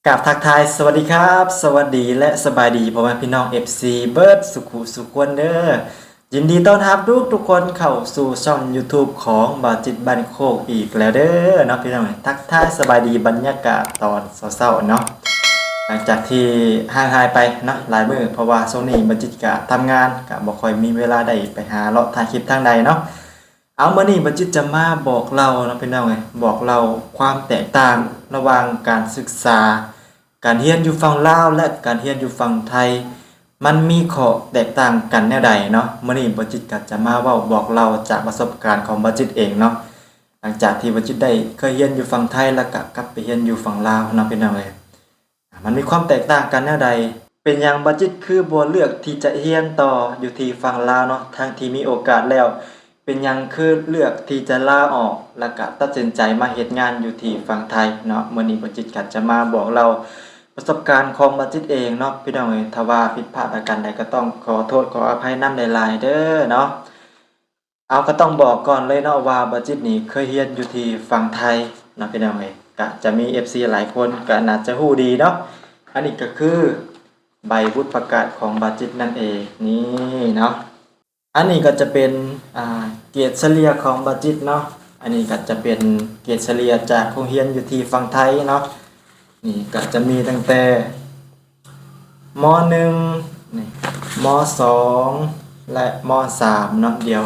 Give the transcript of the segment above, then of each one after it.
ກາບທັກທາຍສະຫວັດດີຄັບ ສະຫວັດດີ ແລະ ສະບາຍດີພໍ່ແມ່ພີ່ນ້ອງ ເອັຟຊີ ເບິດສຸຂູສຸຄົນເດີ. ຍິນດີຕ້ອນຮັບທຸກໆຄົນເຂົ້າສູ່ຊ່ອງ YouTube ຂອງບ່າວຈິດບ້ານໂຄກອີກແລ້ວເດີເນາະພີ່ນ້ອງ. ທັກທາຍສະບາຍດີບັນຍາກາດຕອນເຊົ້າໆເນາະ ຫຼັງຈາກທີ່ຫ່າງຫາຍໄປເນາະຫຼາຍມື້ ເພາະວ່າຊ່ວງນີ້ບ່າວຈິດກະທຳງານ ກະບໍ່ຄ່ອຍມີເວລາໄດ້ໄປຫາເລາະຖ່າຍຄລິບທາງໃດເນາະ. ເອົາ ມື້ນີ້ບ່າວຈິດຈະມາບອກເລົ່າເນາະພີ່ນ້ອງເອີຍ ບອກເລົ່າຄວາມແຕກຕ່າງລະຫວ່າງການສຶກສາ ການຮຽນຢູ່ຝັ່ງລາວ ແລະ ການຮຽນຢູ່ຝັ່ງໄທ ມັນມີຂໍ້ແຕກຕ່າງກັນແນວໃດເນາະ. ມື້ນີ້ບ່າວຈິດກະຈະມາເວົ້າບອກເລົ່າຈາກປະສົບການຂອງບ່າວຈິດເອງເນາະ ຫຼັງຈາກທີ່ບ່າວຈິດໄດ້ເຄີຍຮຽນຢູ່ຝັ່ງໄທ ແລ້ວກະກັບໄປຮຽນຢູ່ຝັ່ງລາວເນາະພີ່ນ້ອງເອີຍ. ມັນມີຄວາມແຕກຕ່າງກັນແນວໃດ? ເປັນຫຍັງບ່າວຈິດຄືບໍ່ເລືອກທີ່ຈະຮຽນຕໍ່ຢູ່ທີ່ຝັ່ງລາວເນາະ ທັງທີ່ມີໂອກາດແລ້ວ? ເປັນຫຍັງຄືເລືອກທີ່ຈະລາອອກ ແລ້ວກະຕັດສິນໃຈມາເຮັດງານຢູ່ທີ່ຝັ່ງໄທເນາະ? ມື້ນີ້ບ່າວຈິດກະຈະມາບອກເລົ່າປະສົບການຂອງບ່າວຈິດເອງເນາະພີ່ນ້ອງເອີຍ. ຖ້າວ່າຜິດພາດປະການໃດກະຕ້ອງຂໍໂທດຂໍອະໄພນຳຫຼາຍໆເດີເນາະ. ເອົາ ກະຕ້ອງບອກກ່ອນເລີຍເນາະວ່າບ່າວຈິດນີ້ເຄີຍຮຽນຢູ່ທີ່ຝັ່ງໄທເນາະພີ່ນ້ອງເອີຍ. ກະຈະມີເອັຟຊີຫຼາຍຄົນກະໜ້າຈະຮູ້ດີເນາະ. ອັນນີ້ກະຄືໃບວຸດປະກາດຂອງບ່າວຈິດນັ້ນເອງ ນີ້ເນາະ. ອັນນີ້ກະຈະເປັນ ອ່າ ເກດສະເລ່ຍຂອງບ່າວຈິດເນາະ. ອັນນີ້ກະຈະເປັນເກດສະເລ່ຍຈາກໂຮງຮຽນຢູ່ທີ່ຝັ່ງໄທເນາະ. ນີ້ກະຈະມີຕັ້ງແຕ່ ມໍໜຶ່ງ ນີ້ ມໍສອງ ແລະ ມໍສາມເນາະ. ດຽວ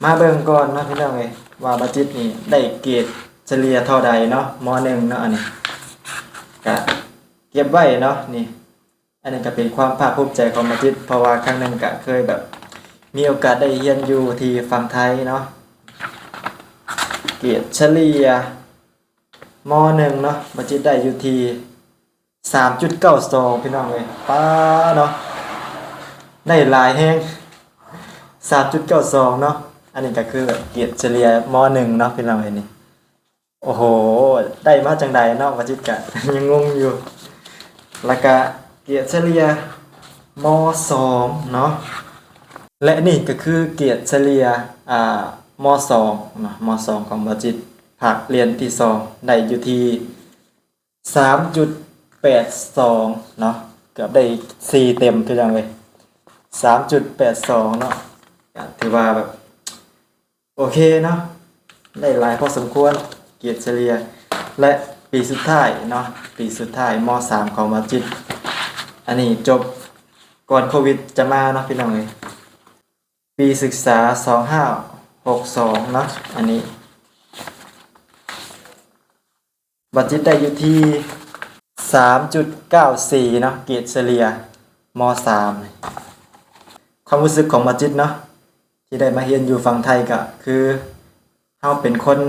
ມາເບິ່ງກ່ອນເນາະພີ່ນ້ອງເອີຍ ວ່າບ່າວຈິດນີ້ໄດ້ເກດສະເລ່ຍເທົ່າໃດເນາະ. ມໍໜຶ່ງເນາະ ອັນນີ້ກະເກັບໄວ້ເນາະ. ນີ້ ອັນນີ້ກະເປັນຄວາມພາກພູມໃຈຂອງບ່າວຈິດ ເພາະວ່າຄັ້ງໜຶ່ງກະເຄີຍແບບມີໂອກາດໄດ້ຮຽນຢູ່ທີ່ຝັ່ງໄທເນາະ. ເກດສະເລ່ຍ ມໍໜຶ່ງເນາະ ບ່າວຈິດໄດ້ຢູ່ທີ່ ສາມຈຸດເກົ້າສອງ ພີ່ນ້ອງເອີຍ. ປ້າເນາະ ໄດ້ຫຼາຍແຮງ ສາມຈຸດເກົ້າສອງເນາະ. ອັນນີ້ກະຄືແບບເກດສະເລ່ຍ ມໍໜຶ່ງເນາະພີ່ນ້ອງເອີຍ. ນີ້ ໂອ້ໂຫ ໄດ້ມາຈັ່ງໃດເນາະ ບ່າວຈິດກະຍັງງົງຢູ່. ແລ້ວກະເກດສະເລ່ຍ ມໍສອງເນາະ ແລະ ນີ້ກະຄືເກດສະເລ່ຍ ອ່າ ມໍສອງເນາະ ມໍສອງຂອງບ່າວຈິດ ພາກຮຽນທີສອງ ໄດ້ຢູ່ທີ່ ສາມຈຸດແປດສອງເນາະ ເກືອບໄດ້ສີ່ເຕັມຄືຫຍັງເລີຍ ສາມຈຸດແປດສອງເນາະ. ກະຖືວ່າແບບ ໂອເຄເນາະ ໄດ້ຫຼາຍພໍສົມຄວນ ເກດສະເລ່ຍ ແລະ ປີສຸດທ້າຍເນາະ ປີສຸດທ້າຍ ມໍສາມຂອງບ່າວຈິດ. ອັນນີ້ຈົບກ່ອນໂຄວິດຈະມາເນາະພີ່ນ້ອງເອີຍ ປີສຶກສາສອງຫ້າຫົກສອງເນາະ. ອັນນີ້ ບ່າວຈິດໄດ້ຢູ່ທີ່ ສາມຈຸດເກົ້າສີ່ເນາະ ເກດສະເລ່ຍ ມໍສາມ. ຄວາມຮູ້ສຶກຂອງບ່າວຈິດເນາະ ທີ່ໄດ້ມາຮຽນຢູ່ຝັ່ງໄທ ກະຄືເຮົາເປັນຄົນ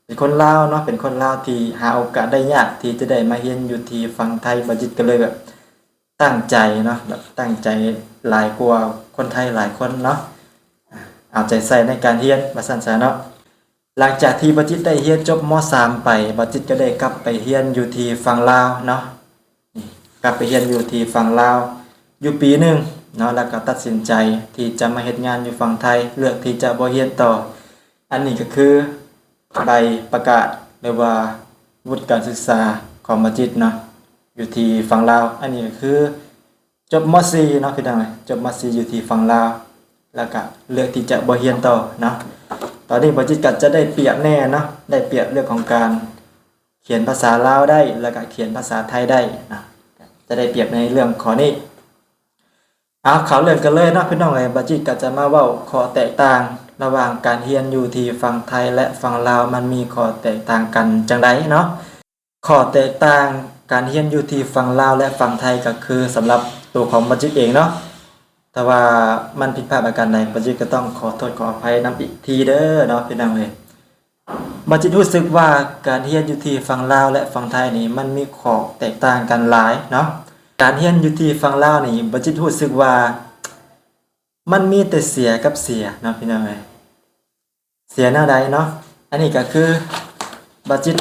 ເປັນຄົນລາວເນາະ ເປັນຄົນລາວທີ່ຫາໂອກາດໄດ້ຍາກທີ່ຈະໄດ້ມາຮຽນຢູ່ທີ່ຝັ່ງໄທ. ບ່າວຈິດກະເລີຍແບບ ຕັ້ງໃຈເນາະ ແບບຕັ້ງໃຈຫຼາຍກວ່າຄົນໄທຫຼາຍຄົນເນາະ ເອົາໃຈໃສ່ໃນການຮຽນວ່າຊັ້ນຊະເນາະ. ຫຼັງຈາກທີ່ບ່າວຈິດໄດ້ຮຽນຈົບ ມໍສາມ ໄປ ບ່າວຈິດກະໄດ້ກັບໄປຮຽນຢູ່ທີ່ຝັ່ງລາວເນາະ ນີ້ ກັບໄປຮຽນຢູ່ທີ່ຝັ່ງລາວຢູ່ປີໜຶ່ງເນາະ ແລ້ວກະຕັດສິນໃຈທີ່ຈະມາເຮັດງານຢູ່ຝັ່ງໄທ ເລືອກທີ່ຈະບໍ່ຮຽນຕໍ່. ອັນນີ້ກະຄືໃບປະກາດ ຫຼືວ່າວຸດການສຶກສາຂອງບ່າວຈິດເນາະ ຢູ່ທີ່ຝັ່ງລາວ. ອັນນີ້ກະຄື ຈົບ ມໍສີ່ເນາະ ພີ່ນ້ອງເອີຍ ຈົບ ມໍສີ່ ຢູ່ທີ່ຝັ່ງລາວ ແລ້ວກະເລືອກທີ່ຈະບໍ່ຮຽນຕໍ່ເນາະ. ຕອນນີ້ບ່າວຈິດກະຈະໄດ້ປຽບແດ່ເນາະ ໄດ້ປຽບເລື່ອງຂອງການຂຽນພາສາລາວໄດ້ ແລ້ວກະຂຽນພາສາໄທໄດ້ເນາະ ຈະໄດ້ປຽບໃນເລື່ອງຂໍ້ນີ້. ເອົາ ເຂົ້າເລື່ອງກັນເລີຍເນາະ ພີ່ນ້ອງເອີຍ. ບ່າວຈິດກະຈະມາເວົ້າຂໍ້ແຕກຕ່າງລະຫວ່າງການຮຽນຢູ່ທີ່ຝັ່ງໄທ ແລະ ຝັ່ງລາວ ມັນມີຂໍ້ແຕກຕ່າງກັນຈັ່ງໃດເນາະ. ຂໍ້ແຕກຕ່າງການຮຽນຢູ່ທີ່ຝັ່ງລາວ ແລະ ຝັ່ງໄທ ກະຄືສຳລັບໂຕຂອງບ່າວຈິດເອງເນາະ ຖ້າວ່າມັນຜິດພາດປະການໃດ ບ່າວຈິດກະຕ້ອງຂໍໂທດຂໍອະໄພນຳອີກທີເດີເນາະ ພີ່ນ້ອງເອີຍ. ບ່າວຈິດຮູ້ສຶກວ່າການຮຽນຢູ່ທີ່ຝັ່ງລາວ ແລະ ຝັ່ງໄທນີ້ ມັນມີຂໍ້ແຕກຕ່າງກັນຫຼາຍເນາະ. ການຮຽນຢູ່ທີ່ຝັ່ງລາວນີ້ ບ່າວຈິດຮູ້ສຶກວ່າມັນມີແຕ່ເສຍກັບເສຍເນາະ ພີ່ນ້ອງເອີຍ. ເສຍແນວໃດເນາະ? ອັນນີ້ກະຄືບ່າວຈິດ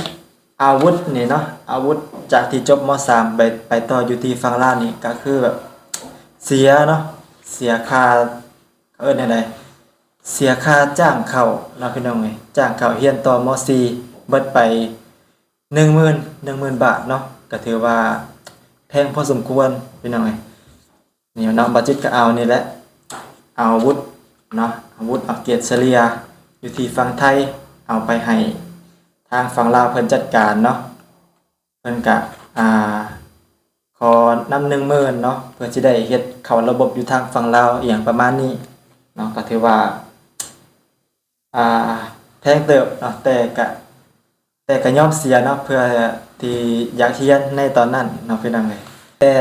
ອາວຸດນີ້ເນາະ ອາວຸດຈາກທີ່ຈົບ ມໍສາມ ໄປ ໄປຕໍ່ຢູ່ທີ່ຝັ່ງລາວນີ້ ກະຄືແບບເສຍເນາະ ເສຍຄ່າ ເອີ້ນແນວໃດ ເສຍຄ່າຈ້າງເຂົ້າເນາະ ພີ່ນ້ອງເອີຍ. ຈ້າງເຂົ້າຮຽນຕໍ່ ມໍສີ່ ເບິດໄປ ໜຶ່ງໝື່ນ ໜຶ່ງໝື່ນບາດເນາະ ກໍຖືວ່າແພງພໍສົມຄວນພີ່ນ້ອງເອີຍ. ນີ້ເນາະ ບ່າວຈິດກໍເອົານີ້ແຫຼະ ເອົາວຸດເນາະ ເອົາວຸດ ເອົາເກດສະເລ່ຍຢູ່ທີ່ຝັ່ງໄທ ເອົາໄປໃຫ້ທາງຝັ່ງລາວເພິ່ນຈັດການເນາະ. ເພິ່ນກະ ອ່າ ຂໍນຳໜຶ່ງໝື່ນເນາະ ເພື່ອຊິໄດ້ເຮັດເຂົ້າລະບົບຢູ່ທາງຝັ່ງລາວ ອີ່ຫຍັງປະມານນີ້ເນາະ ກໍຖືວ່າ ອ່າ ແພງເຕີບເນາະ ແຕ່ກະ ແຕ່ກະຍອມເສຍເນາະ ເພື່ອທີ່ຢາກຮຽນໃນຕອນນັ້ນເນາະ ພີ່ນ້ອງເອີຍ. ແຕ່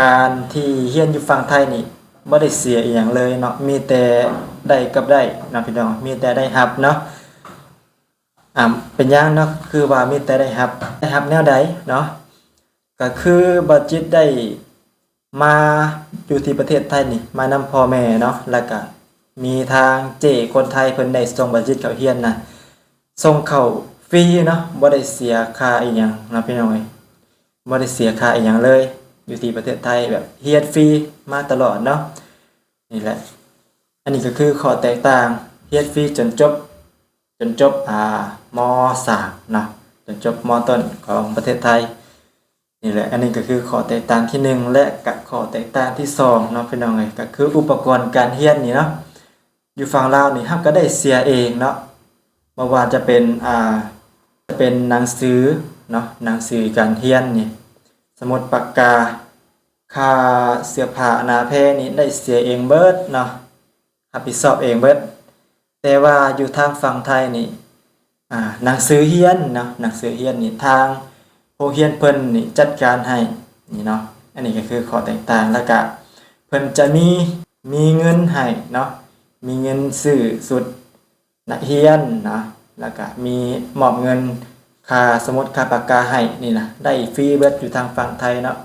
ການທີ່ຮຽນຢູ່ຝັ່ງໄທນີ້ ບໍ່ໄດ້ເສຍອີ່ຫຍັງເລີຍເນາະ ມີແຕ່ໄດ້ກັບໄດ້ເນາະ ພີ່ນ້ອງ ມີແຕ່ໄດ້ຮັບເນາະ. ອ່າ ເປັນຫຍັງເນາະ ຄືວ່າມີແຕ່ໄດ້ຮັບ ໄດ້ຮັບແນວໃດເນາະ? ກໍຄືບ່າວຈິດໄດ້ມາຢູ່ທີ່ປະເທດໄທນີ້ ມານຳພໍ່ແມ່ເນາະ ແລ້ວກະມີທາງເຈ້ຄົນໄທເພິ່ນໄດ້ສົ່ງບ່າວຈິດເຂົ້າຮຽນນະ ສົ່ງເຂົ້າຟຣີເນາະ ບໍ່ໄດ້ເສຍຄ່າອີ່ຫຍັງເນາະ ພີ່ນ້ອງເອີຍ ບໍ່ໄດ້ເສຍຄ່າອີ່ຫຍັງເລີຍ ຢູ່ທີ່ປະເທດໄທແບບຮຽນຟຣີມາຕະຫຼອດເນາະ. ນີ້ແຫຼະ ອັນນີ້ກໍຄືຂໍ້ແຕກຕ່າງ ຮຽນຟຣີຈົນຈົບ ຈົນຈົບ ອ່າ ມໍສາມເນາະ ຈົນຈົບ ມໍຕົ້ນຂອງປະເທດໄທ. ນີ້ແຫຼະ ອັນນີ້ກໍຄືຂໍ້ແຕກຕ່າງທີໜຶ່ງ ແລະກະຂໍ້ແຕກຕ່າງທີສອງເນາະ ພີ່ນ້ອງເອີຍ ກໍຄືອຸປະກອນການຮຽນນີ້ເນາະ ຢູ່ຝັ່ງລາວນີ້ເຮົາກໍໄດ້ເສຍເອງເນາະ ບໍ່ວ່າຈະເປັນ ອ່າ ຈະເປັນໜັງສືເນາະ ໜັງສືການຮຽນນີ້ ສະໝຸດປາກກາ ຄ່າເສື້ອຜ້າໜ້າແພນີ້ໄດ້ເສຍເອງເບິດເນາະ ຮັບຜິດຊອບເອງເບິດ. ແຕ່ວ່າຢູ່ທາງຝັ່ງໄທນີ້ ອ່າ ໜັງສືຮຽນເນາະ ໜັງສືຮຽນນີ້ທາງໂຮງຮຽນເພິ່ນນີ້ຈັດການໃຫ້ນີ້ເນາະ. ອັນນີ້ກໍຄືຂໍ້ແຕກຕ່າງ ແລ້ວກະເພິ່ນຈະມີ ມີເງິນໃຫ້ເນາະ ມີເງິນຊື້ຊຸດນັກຮຽນເນາະ ແລ້ວກະມີມອບເງິນຄ່າສະໝຸດຄ່າປາກກາໃຫ້ນີ້ນະ ໄດ້ຟຣີເບິດຢູ່ທາງຝັ່ງໄທເນາະ.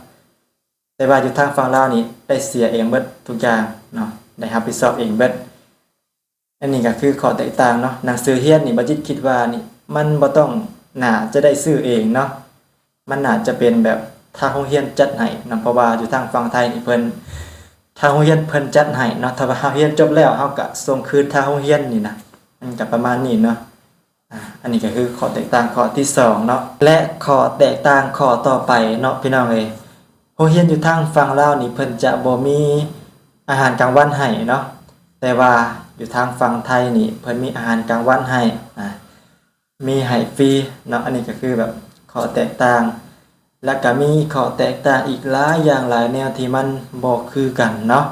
ແຕ່ວ່າຢູ່ທາງຝັ່ງລາວນີ້ໄດ້ເສຍເອງເບິດທຸກຢ່າງເນາະ ໄດ້ຮັບຜິດຊອບເອງເບິດ. ອັນນີ້ກໍຄືຂໍ້ແຕກຕ່າງເນາະ ໜັງສືຮຽນນີ້ ບ່າວຈິດຄິດວ່ານີ້ ມັນບໍ່ຕ້ອງ ໜ້າຈະໄດ້ຊື້ເອງເນາະ ມັນໜ້າຈະເປັນແບບທາງໂຮງຮຽນຈັດໃຫ້ເນາະ ເພາະວ່າຢູ່ທາງຝັ່ງໄທນີ້ເພິ່ນ ທາງໂຮງຮຽນເພິ່ນຈັດໃຫ້ເນາະ ຖ້າວ່າເຮົາຮຽນຈົບແລ້ວ ເຮົາກໍສົ່ງຄືນທາງໂຮງຮຽນນີ້ນະ ມັນກໍປະມານນີ້ເນາະ. ອາ ອັນນີ້ກໍຄືຂໍ້ແຕກຕ່າງຂໍ້ທີສອງເນາະ ແລະ ຂໍ້ແຕກຕ່າງຂໍ້ຕໍ່ໄປເນາະ ພີ່ນ້ອງເອີຍ ໂຮງຮຽນຢູ່ທາງຝັ່ງລາວນີ້ເພິ່ນຈະບໍ່ມີອາຫານກາງວັນໃຫ້ເນາະ ແຕ່ວ່າຢູ່ທາງຝັ່ງໄທນີ້ເພິ່ນມີອາຫານກາງວັນໃຫ້ ອາ ມີໃຫ້ຟຣີເນາະ. ອັນນີ້ກໍຄືແບບຂໍ້ແຕກຕ່າງ ແລ້ວກໍມີຂໍ້ແຕກຕ່າງອີກຫຼາຍຢ່າງຫຼາຍແນວທີ່ມັນບໍ່ຄືກັນເນາະ.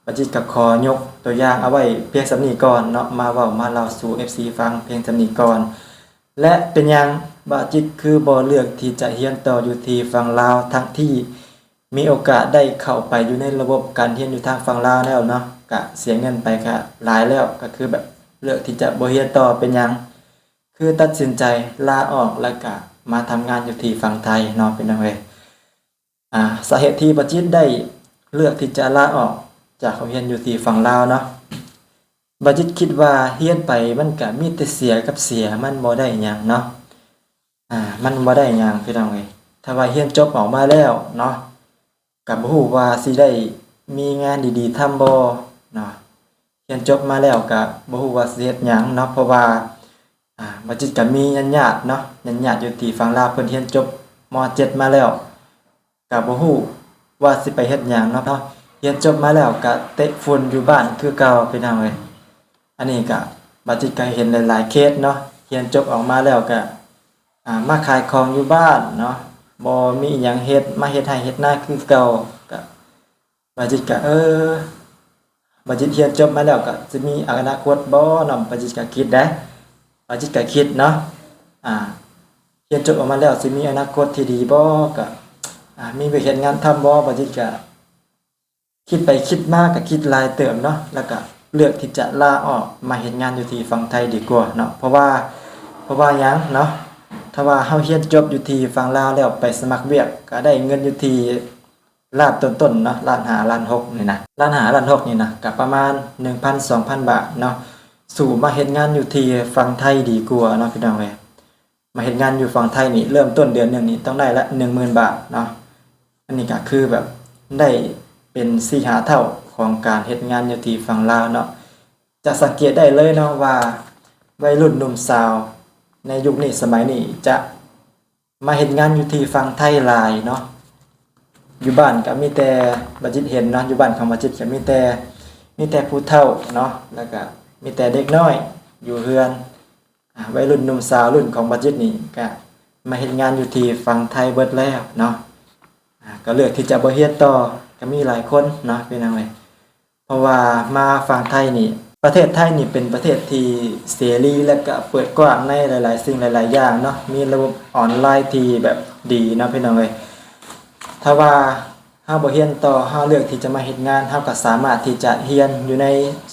ບ່າວຈິດກໍຂໍຍົກຕົວຢ່າງເອົາໄວ້ພຽງສ່ຳນີ້ກ່ອນເນາະ ມາເວົ້າມາເລົ່າສູ່ເອັຟຊີຟັງພຽງສ່ຳນີ້ກ່ອນ ແລະ ເປັນຫຍັງບ່າວຈິດຄືບໍ່ເລືອກທີ່ຈະຮຽນຕໍ່ຢູ່ທີ່ຝັ່ງລາວ ທັງທີ່ມີໂອກາດໄດ້ເຂົ້າໄປຢູ່ໃນລະບົບການຮຽນຢູ່ທາງຝັ່ງລາວແລ້ວເນາະ ກະເສຍເງິນໄປກະຫຼາຍແລ້ວ ກະຄືແບບເລືອກທີ່ຈະບໍ່ຮຽນຕໍ່. ເປັນຫຍັງ ຄືຕັດສິນໃຈລາອອກ ແລ້ວກະມາທຳງານຢູ່ທີ່ຝັ່ງໄທເນາະ ພີ່ນ້ອງເອີຍ. ອາ ສາເຫດທີ່ບ່າວຈິດໄດ້ເລືອກທີ່ຈະລາອອກຈາກໂຮງຮຽນຢູ່ທີ່ຝັ່ງລາວເນາະ ບ່າວຈິດຄິດວ່າຮຽນໄປມັນກະມີແຕ່ເສຍກັບເສຍ ມັນບໍ່ໄດ້ຫຍັງເນາະ ອາ ມັນບໍ່ໄດ້ຫຍັງ ພີ່ນ້ອງເອີຍ. ຖ້າວ່າຮຽນຈົບອອກມາແລ້ວເນາະ ກະບໍ່ຮູ້ວ່າຊິໄດ້ມີງານດີໆທຳບໍ່ເນາະ ຮຽນຈົບມາແລ້ວກະບໍ່ຮູ້ວ່າຊິເຮັດຫຍັງເນາະ ເພາະວ່າ ອາ ບ່າວຈິດກະມີຍາດໆເນາະ ຍາດໆຢູ່ທີ່ຝັ່ງລາວ ເພິ່ນຮຽນຈົບ ມໍເຈັດມາແລ້ວ ກະບໍ່ຮູ້ວ່າຊິໄປເຮັດຫຍັງເນາະ ຮຽນຈົບມາແລ້ວກະເຕະຝຸ່ນຢູ່ບ້ານຄືເກົ່າ ພີ່ນ້ອງເອີຍ. ອັນນີ້ກະ ບ່າວຈິດກະເຫັນຫຼາຍໆເຄສເນາະ ຮຽນຈົບອອກມາແລ້ວກະ ອາ ມາຂາຍຂອງຢູ່ບ້ານເນາະ ບໍ່ມີອີ່ຫຍັງເຮັດ ມາເຮັດໄຮ່ເຮັດນາຄືເກົ່າ. ກະ ບ່າວຈິດກະ ເອີ ບ່າວຈິດຮຽນຈົບມາແລ້ວກະຊິມີອະນາຄົດບໍ່ເນາະ ບ່າວຈິດກະຄິດໄດ໋ ບ່າວຈິດກະຄິດເນາະ ອາ ຮຽນຈົບອອກມາແລ້ວຊິມີອະນາຄົດທີ່ດີບໍ່ ກະ ອາ ມີວຽກເຮັດງານທຳບໍ່ ບ່າວຈິດກະ ຄິດໄປຄິດມາກະຄິດຫຼາຍເຕີບເນາະ ແລ້ວກະເລືອກທີ່ຈະລາອອກມາເຮັດງານຢູ່ທີ່ຝັ່ງໄທດີກວ່າເນາະ. ເພາະວ່າ ເພາະວ່າຫຍັງເນາະ ຖ້າວ່າເຮົາຮຽນຈົບຢູ່ທີ່ຝັ່ງລາວແລ້ວໄປສະໝັກວຽກ ກະໄດ້ເງິນຢູ່ທີ່ລ້ານຕົ້ນໆເນາະ ລ້ານຫ້າ ລ້ານຫົກນີ້ນະ ລ້ານຫ້າ ລ້ານຫົກນີ້ນະ ກະປະມານໜຶ່ງພັນ ສອງພັນບາດເນາະ ສູ້ມາເຮັດງານຢູ່ທີ່ຝັ່ງໄທດີກວ່າເນາະ ພີ່ນ້ອງເອີຍ. ມາເຮັດງານຢູ່ຝັ່ງໄທນີ້ ເລີ່ມຕົ້ນເດືອນໜຶ່ງນີ້ຕ້ອງໄດ້ລະໜຶ່ງໝື່ນບາດເນາະ. ອັນນີ້ກະຄືແບບໄດ້ເປັນສີ່ຫ້າເທົ່າຂອງການເຮັດງານຢູ່ທີ່ຝັ່ງລາວເນາະ. ຈະສັງເກດໄດ້ເລີຍເນາະວ່າ ໄວລຸ້ນໜຸ່ມສາວໃນຍຸກນີ້ສະໄໝນີ້ຈະ ມາເຮັດງານຢູ່ທີ່ຝັ່ງໄທຫຼາຍເນາະ. ຢູ່ບ້ານກໍມີແຕ່ ບາຈິດເຫັນເນາະ ຢູ່ບ້ານຂອງບາຈິດກໍມີແຕ່ ມີແຕ່ຜູ້ເຖົ້າເນາະ ແລ້ວກໍມີແຕ່ເດັກນ້ອຍຢູ່ເຮືອນ ອາ ໄວລຸ້ນໜຸ່ມສາວລຸ້ນຂອງບາຈິດນີ້ກະມາເຮັດງານຢູ່ທີ່ຝັ່ງໄທເບິດແລ້ວເນາະ. ອາ ກໍເລືອກທີ່ຈະບໍ່ຮຽນຕໍ່ ກໍມີຫຼາຍຄົນເນາະ ພີ່ນ້ອງເອີຍ. ເພາະວ່າມາຝັ່ງໄທນີ້ ປະເທດໄທນີ້ເປັນປະເທດທີ່ເສລີ ແລະກະເປີດກວ້າງໃນຫຼາຍໆສິ່ງຫຼາຍໆຢ່າງເນາະ ມີລະບົບອອນລາຍທີ່ແບບດີເນາະ ພີ່ນ້ອງເອີຍ. ຖ້າວ່າເຮົາບໍ່ຮຽນຕໍ່ ເຮົາເລືອກທີ່ຈະມາເຮັດງານ ເຮົາກໍສາມາດທີ່ຈະຮຽນຢູ່ໃນ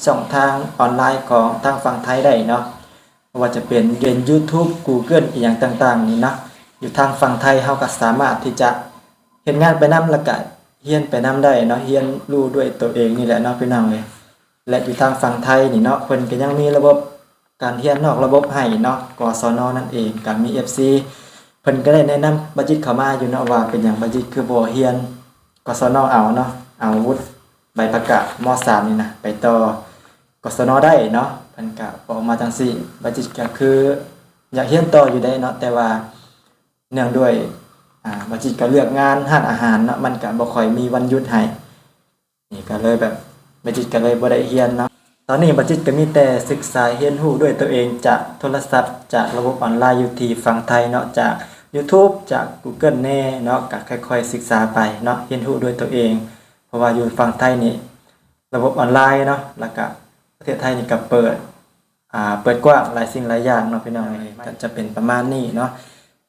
ຊ່ອງທາງອອນລາຍຂອງທາງຝັ່ງໄທໄດ້ເນາະ ບໍ່ວ່າຈະເປັນ ເປັນ YouTube Google ອີ່ຫຍັງຕ່າງໆນີ້ເນາະ. ຢູ່ທາງຝັ່ງໄທເຮົາກໍສາມາດທີ່ຈະເຮັດງານໄປນຳ ແລ້ວກະຮຽນໄປນຳໄດ້ເນາະ ຮຽນຮູ້ດ້ວຍຕົວເອງນີ້ແຫຼະເນາະ ພີ່ນ້ອງເອີຍ. ແລະຢູ່ທາງຝັ່ງໄທນີ້ເນາະ ເພິ່ນກໍຍັງມີລະບົບການຮຽນນອກລະບົບໃຫ້ເນາະ ກສນ ນັ້ນເອງ. ກໍມີເອັຟຊີເພິ່ນກໍໄດ້ແນະນຳບາຈິດເຂົ້າມາຢູ່ເນາະ ວ່າເປັນຫຍັງບາຈິດຄືບໍ່ຮຽນ ກສນ ເອົາເນາະ ເອົາວຸດໃບປະກາດ ມ.ສາມ ນີ້ນະ ໄປຕໍ່ ກສນ ໄດ້ເນາະ. ເພິ່ນກະບອກມາຈັ່ງຊີ້ ບາຈິດກະຄືຢາກຮຽນຕໍ່ຢູ່ເດ້ເນາະ ແຕ່ວ່າເນື່ອງດ້ວຍ ອາ ບາຈິດກະເລືອກງານຮ້ານອາຫານເນາະ ມັນກະບໍ່ຄ່ອຍມີວັນຢຸດໃຫ້ ນີ້ກະເລີຍແບບ ບາຈິດກະເລີຍບໍ່ໄດ້ຮຽນເນາະ. ຕອນນີ້ບາຈິດກະມີແຕ່ສຶກສາຮຽນຮູ້ດ້ວຍຕົວເອງຈາກໂທລະສັບ ຈາກລະບົບອອນລາຍຢູ່ທີ່ຝັ່ງໄທເນາະ ຈາກ YouTube ຈາກ Google ແດ່ເນາະ ກະຄ່ອຍໆສຶກສາໄປເນາະ ຮຽນຮູ້ດ້ວຍຕົວເອງ. ເພາະວ່າຢູ່ຝັ່ງໄທນີ້ ລະບົບອອນລາຍເນາະ ແລ້ວກະປະເທດໄທນີ້ກະເປີດ ອາ ເປີດກວ້າງຫຼາຍສິ່ງຫຼາຍຢ່າງເນາະ ພີ່ນ້ອງເອີຍ. ກໍຈະເປັນປະມານນີ້ເນາະ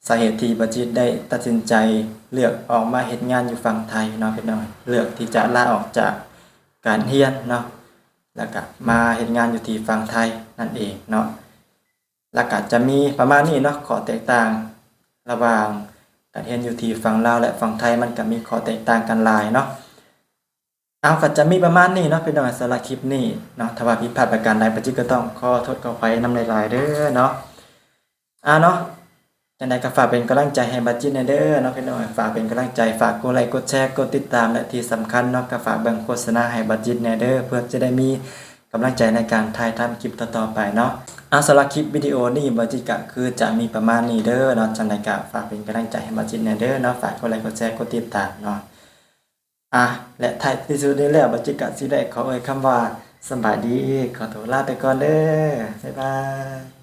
ສາເຫດທີ່ບາຈິດໄດ້ຕັດສິນໃຈເລືອກອອກມາເຮັດງານຢູ່ຝັ່ງໄທເນາະ ພີ່ນ້ອງເອີຍ. ເລືອກທີ່ຈະລາອອກຈາກການຮຽນເນາະ ແລ້ວກະມາເຮັດງານຢູ່ທີ່ຝັ່ງໄທນັ້ນເອງເນາະ. ແລ້ວກະຈະມີປະມານນີ້ເນາະ ຂໍ້ແຕກຕ່າງລະຫວ່າງການຮຽນຢູ່ທີ່ຝັ່ງລາວ ແລະ ຝັ່ງໄທ ມັນກະມີຂໍ້ແຕກຕ່າງກັນຫຼາຍເນາະ. ເອົາ ກໍຈະມີປະມານນີ້ເນາະ ພີ່ນ້ອງ ສຳລັບຄລິບນີ້ເນາະ. ຖ້າວ່າຜິດພາດປະການໃດ ບາຈິດກໍຕ້ອງຂໍໂທດຂໍອະໄພນຳຫຼາຍໆເດີເນາະ. ອາ ເນາະ ຈັ່ງໃດກໍຝາກເປັນກຳລັງໃຈໃຫ້ບາຈິດແດ່ເດີເນາະ ພີ່ນ້ອງ. ຝາກເປັນກຳລັງໃຈ ຝາກກົດໄລ ກົດແຊ ກົດຕິດຕາມ ແລະ ທີ່ສຳຄັນເນາະ ກໍຝາກເບິ່ງໂຄສະນາໃຫ້ບາຈິດແດ່ເດີ ເພື່ອຈະໄດ້ມີກຳລັງໃຈໃນການຖ່າຍທຳຄລິບຕໍ່ໆໄປເນາະ. ເອົາ ສຳລັບຄລິບວິດີໂອນີ້ ບາຈິດກໍຄືຈະມີປະມານນີ້ເດີເນາະ. ຈັ່ງໃດກໍຝາກເປັນກຳລັງໃຈໃຫ້ບາຈິດແດ່ເດີເນາະ ຝາກກົດໄລ ກົດແຊ ກົດຕິດຕາມເນາະ. ອາ ແລະ ທ້າຍທີ່ສຸດນີ້ແລ້ວ ບາຈິດກະຊິໄດ້ຂໍເອີ່ຍຄຳວ່າ ສະບາຍດີ ຂໍໂຕລາໄປກ່ອນເດີ ບາຍບາຍ.